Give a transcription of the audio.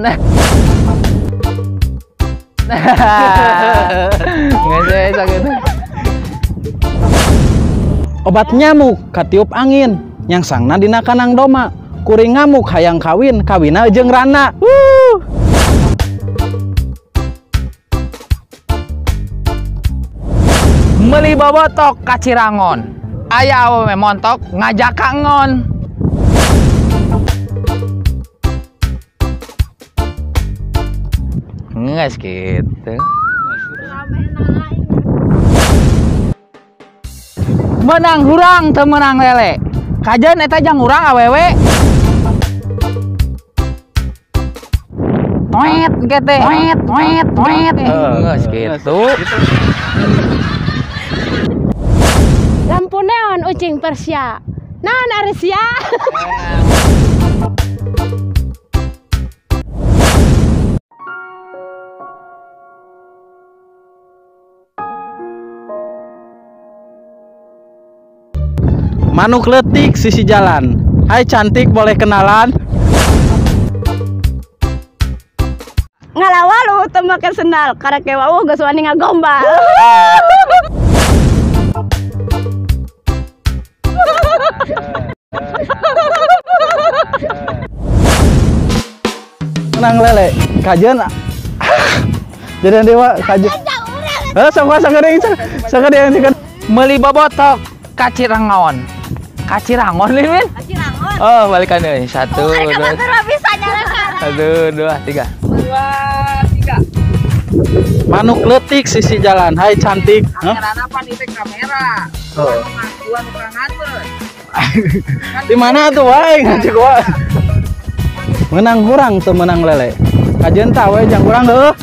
Min. Geus sakit. Obat nyamuk katiup angin, nyangsangna dina kanang doma. Kuring ngamuk hayang kawin, kawina jeung rana. Wuh. Meuli bobotok ka Cirangon. Aya awewe montok ngajak ka ngon. Geus kitu. Menang hurang teu meunang lele. Kajeun eta jang urang awewe. Toet gete, toet toet toet. Geus kitu. Lampu neon ucing Persia. Naon ari sia? Manuk letik sisi jalan. Hai cantik, boleh kenalan? Ngalawalu teu make sendal, karek wawuh geus wani ngagombal. Menang lele, kajeun. Jadi dewa kajeun. Heuh, sok sakeudeung sakeudeung. Meuli bobotok ka Cirangon. Ka Cirangon nih, Min. Ka Cirangon. Oh, balikan deui. 1 2 2 1 2 3. 2 3. Manuk letik sisi jalan. Hai cantik. Kamerana pan ieu kamera. Oh. Di Di mana tuh wae ngajak wae. Menang hurang teu menang lele. Kajeun tah we jang urang heuh.